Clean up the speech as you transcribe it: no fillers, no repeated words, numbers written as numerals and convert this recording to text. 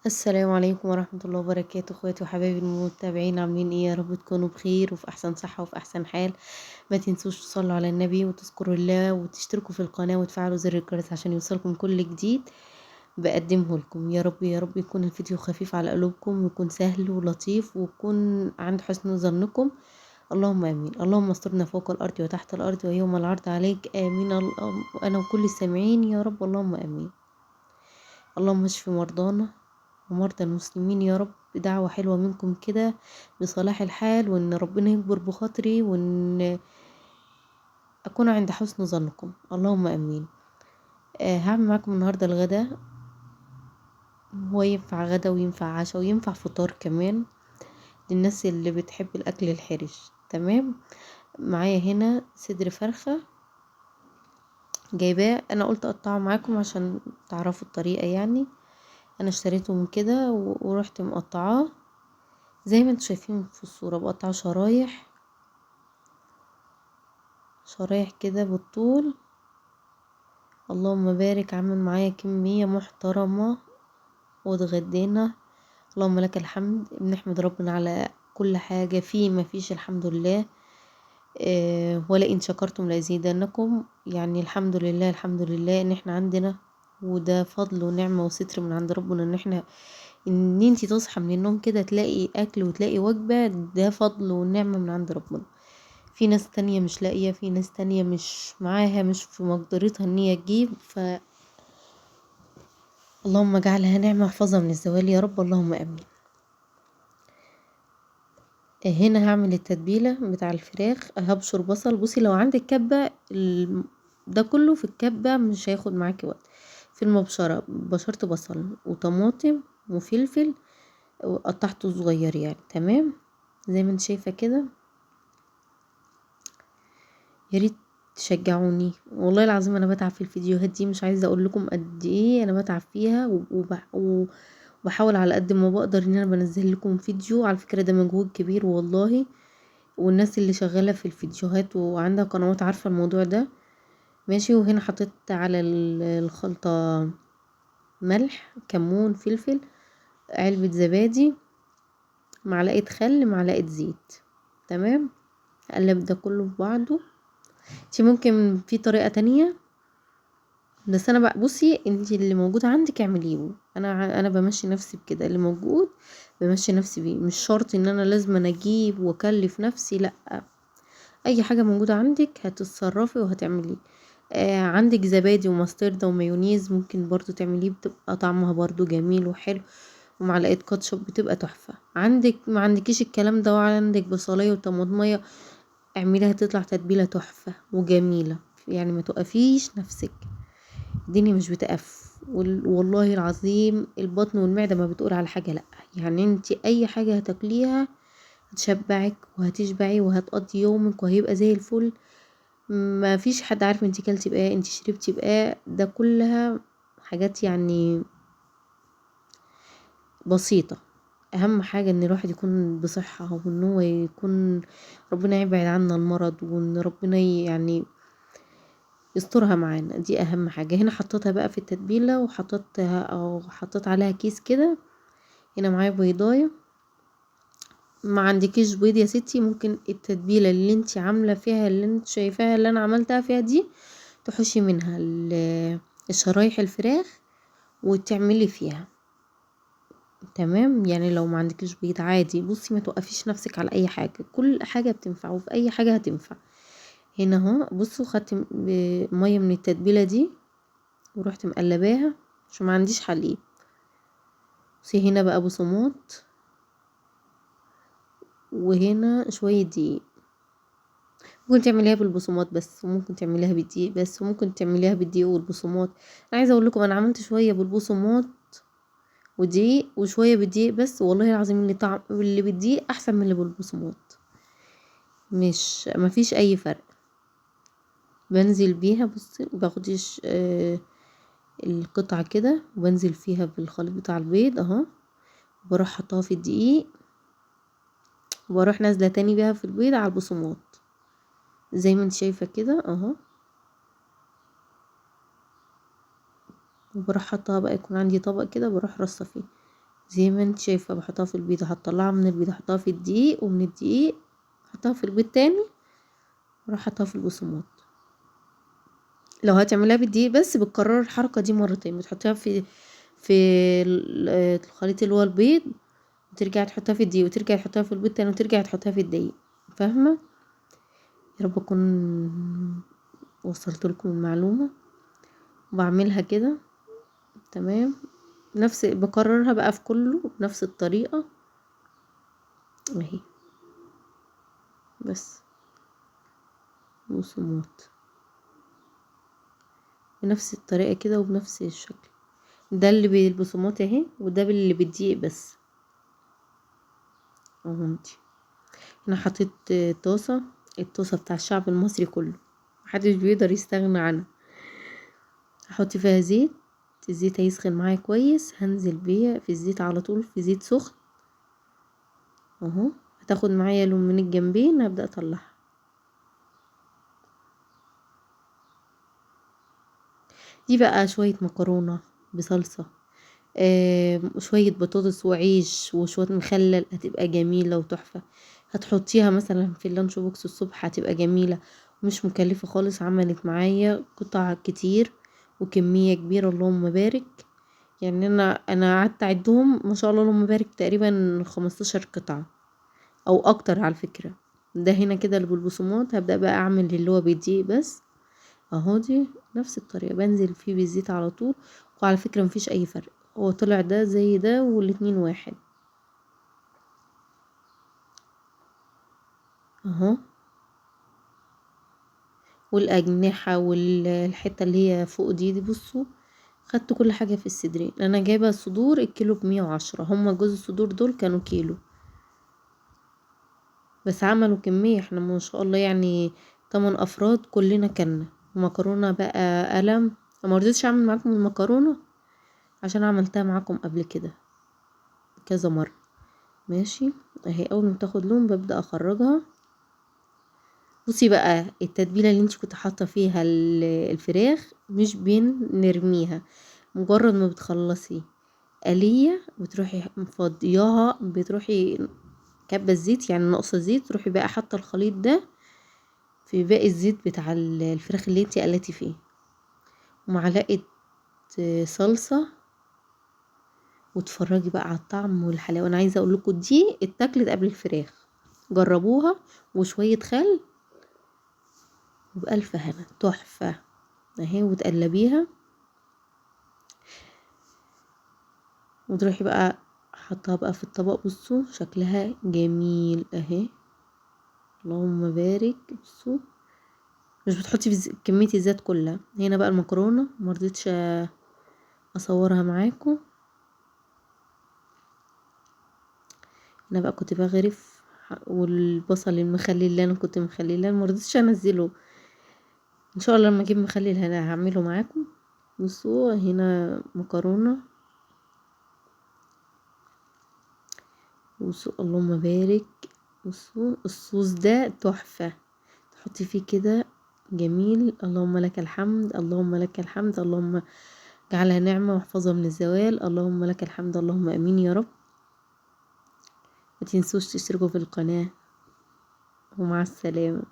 السلام عليكم ورحمة الله وبركاته. اخواتي وحبايبي المتابعين، عاملين ايه؟ يا رب تكونوا بخير وفي احسن صحة وفي احسن حال. ما تنسوش تصلوا على النبي وتذكروا الله وتشتركوا في القناة وتفعلوا زر الجرس عشان يوصلكم كل جديد بقدمه لكم. يا رب يا رب يكون الفيديو خفيف على قلوبكم ويكون سهل ولطيف ويكون عند حسن ظنكم. اللهم امين. اللهم استرنا فوق الارض وتحت الارض ويوم العرض عليك، امين. انا وكل السامعين يا رب، اللهم امين. اللهم اشف مرضانا ومرضى المسلمين يا رب. دعوة حلوة منكم كده بصلاح الحال، وان ربنا يكبر بخاطري وان اكون عند حسن ظنكم، اللهم امين. هعمل معاكم النهارده الغدا، هو ينفع غدا وينفع عشاء وينفع فطار كمان للناس اللي بتحب الاكل الحرش. تمام، معايا هنا صدر فرخة جايباه، انا قلت اقطعه معاكم عشان تعرفوا الطريقة. يعني انا اشتريته من كده ورحت مقطعاه زي ما انتم شايفين في الصورة، بقطعه شرايح شرايح كده بالطول. اللهم بارك، عامل معايا كمية محترمة واتغدينا. اللهم لك الحمد، بنحمد ربنا على كل حاجة، في ما فيش الحمد لله. ولئن شكرتم لأزيدنكم. يعني الحمد لله الحمد لله ان احنا عندنا، وده فضل ونعمة وستر من عند ربنا، ان احنا ان انتي تصحى من النوم كده تلاقي اكل وتلاقي وجبة، ده فضل ونعمة من عند ربنا. في ناس تانية مش لاقية، في ناس تانية مش معاها، مش في مقدرتها ان هي تجيب. ف اللهم اجعلها نعمة احفظها من الزوال يا رب، اللهم امين. هنا هعمل التتبيلة بتاع الفراخ. هبشر بصل. بصي لو عندك كبة، ده كله في الكبة مش هياخد معاكي وقت. في المبشرة بشرت بصل وطماطم وفلفل وقطعته صغير يعني، تمام زي ما انت شايفة كده. يا ريت تشجعوني، والله العظيم انا بتعب في الفيديوهات دي، مش عايزة اقول لكم قد ايه انا بتعب فيها، وبحاول على قد ما بقدر ان انا بنزل لكم فيديو. على فكرة ده مجهود كبير والله، والناس اللي شغالة في الفيديوهات وعندها قنوات عارفة الموضوع ده. ماشي. وهنا حطيت على الخلطة ملح، كمون، فلفل، علبة زبادي، معلقة خل، معلقة زيت. تمام، اقلب ده كله في بعضه. انتي ممكن في طريقة تانية، بس انا بقى بصي انتي اللي موجود عندك اعمليه. انا بمشي نفسي بكده، اللي موجود بمشي نفسي بيه، مش شرط ان انا لازم أنا اجيب واكلف نفسي، لا، اي حاجة موجودة عندك هتتصرفي وهتعمليه. عندك زبادي وماستردة ومايونيز ممكن برضو تعمليه، بتبقى طعمها برضو جميل وحلو، ومعلقة كاتشب بتبقى تحفة. عندك ما عندكيش الكلام ده وعندك بصلاية وطماطمية، اعمليها تطلع تتبيلة تحفة وجميلة. يعني ما توقفيش نفسك، الدنيا مش بتقف، والله العظيم البطن والمعدة ما بتقول على حاجة لا. يعني انتي اي حاجة هتاكليها هتشبعك وهتشبعي وهتقضي يومك وهيبقى زي الفل. ما فيش حد عارف انتي كلتي بايه، انتي شربتي بايه، ده كلها حاجات يعني بسيطة. اهم حاجة ان الواحد يكون بصحة، وان هو يكون ربنا يبعد عنا المرض، وان ربنا يعني يسترها معانا، دي اهم حاجة. هنا حطيتها بقى في التتبيلة، وحطيتها او حطيت عليها كيس كده. هنا معايا بيضاية، ما عندكيش بيض يا ستي ممكن التتبيلة اللي انتي عاملة فيها، اللي انت شايفاها اللي انا عملتها فيها دي، تحشي منها الشرايح الفراخ وتعملي فيها. تمام، يعني لو ما عندكيش بيض عادي. بصي ما توقفيش نفسك على اي حاجة، كل حاجة بتنفع وفي اي حاجة هتنفع. هنا اهو بصوا خدت مية من التتبيلة دي ورحت مقلباها عشان ما عنديش حليب. بصي هنا بقى بصمات، وهنا شوية دقيق. ممكن تعمليها بالبصمات بس، وممكن تعمليها بالدقيق بس، وممكن تعمليها بالدقيق والبصمات. انا عايزه اقول لكم انا عملت شويه بالبصمات ودقيق وشويه بالدقيق بس، والله العظيم اللي طعم اللي بالدقيق احسن من اللي بالبصمات، مش مفيش اي فرق. بنزل بيها بصي، باخدش القطعه كده وبنزل فيها بالخليط بتاع البيض اهو، بروح حطاها في الدقيق، وبروح نازله تاني بيها في البيض على البصمات زي ما انت شايفه كده اهو. وبروح حطها بقى، يكون عندي طبق كده بروح رصه فيه. زي ما انت شايفه. بحطها في البيض، هطلعها من البيض احطها في الدقيق، ومن الدقيق احطها في البيض تاني، واروح احطها في البقسماط. لو هتعمليها بالدقيق بس بتكرر الحركة دي مرتين، بتحطيها في الخليط اللي هو البيض، وترجعي تحطيها في الدقيق، وترجعي تحطيها في البيض تاني، وترجعي تحطيها في الدقيق. فاهمه؟ يا رب اكون وصلت لكم المعلومة. وبعملها كده تمام، نفس بكررها بقى في كله بنفس الطريقة اهي، بس بقسماط بنفس الطريقة كده وبنفس الشكل. ده اللي بالبقسماط اهي، وده اللي بالدقيق بس اهو. انا حطيت طاسه، الطاسه بتاع الشعب المصري كله محدش بيقدر يستغنى عنها. هحط فيها زيت، الزيت هيسخن معايا كويس، هنزل بيه في الزيت على طول، في زيت سخن اهو. هتاخد معايا لون من الجنبين، هبدأ اطلعها. دي بقى شوية مكرونة بصلصة، شوية بطاطس وعيش وشوية مخلل، هتبقى جميلة وتحفة. هتحطيها مثلا في ال lunch box الصبح، هتبقى جميلة ومش مكلفة خالص. عملت معايا قطع كتير وكمية كبيرة اللهم بارك، يعني انا قعدت اعدهم ما شاء الله اللهم بارك تقريبا 15 قطعة او اكتر على فكرة. ده هنا كده اللي بالبقسماط. هبدأ بقى اعمل اللي هو بالدقيق بس اهو، دي نفس الطريقة، بنزل فيه بالزيت على طول. وعلى فكرة مفيش اي فرق، هو طلع ده زي ده والاتنين واحد اهو. والاجنحة والحتة اللي هي فوق دي بصوا خدت كل حاجة في الصدرين. انا جايبة الصدور الكيلو ب110، هما جوز الصدور دول كانوا كيلو بس عملوا كمية، احنا ما شاء الله يعني 8 افراد كلنا كلنا. ومكرونة بقى قلم، ما رضيتش اعمل معاكم المكرونة عشان عملتها معاكم قبل كده كذا مرة. ماشي اهي، اول ما تاخد لون ببدأ اخرجها. بصي بقى التتبيلة اللي انت كنت حاطة فيها الفراخ مش بنرميها، مجرد ما بتخلصي قلية بتروحي مفضياها، بتروحي كبة الزيت يعني ناقصة زيت، تروحي بقى حاطة الخليط ده في باقي الزيت بتاع الفراخ اللي انت قلتي فيه، ومعلقة صلصة، وتفرجي بقى على الطعم والحلاوة. انا عايزة اقول لكم دي اتاكلت قبل الفراخ، جربوها، وشوية خل وبألف هنا، تحفة اهي. وتقلبيها وتروحي بقى حطها بقى في الطبق. بصوا شكلها جميل اهي اللهم بارك. بصوا مش بتحطي في كمية الزيت كلها. هنا بقى المكرونة مرضتش اصورها معاكم، انا بقى كنت بغرف، والبصل المخلل اللي انا كنت مخلله مرضتش انزله، ان شاء الله لما اجيب مخلل هعمله معاكم. بصوا هنا مكرونة، بصوا اللهم بارك. بصوا الصوص ده تحفة، تحطي فيه كده جميل. اللهم لك الحمد، اللهم لك الحمد، اللهم اجعلها نعمة واحفظها من الزوال، اللهم لك الحمد، اللهم امين يا رب. ما تنسوش تشتركوا في القناة، ومع السلامة.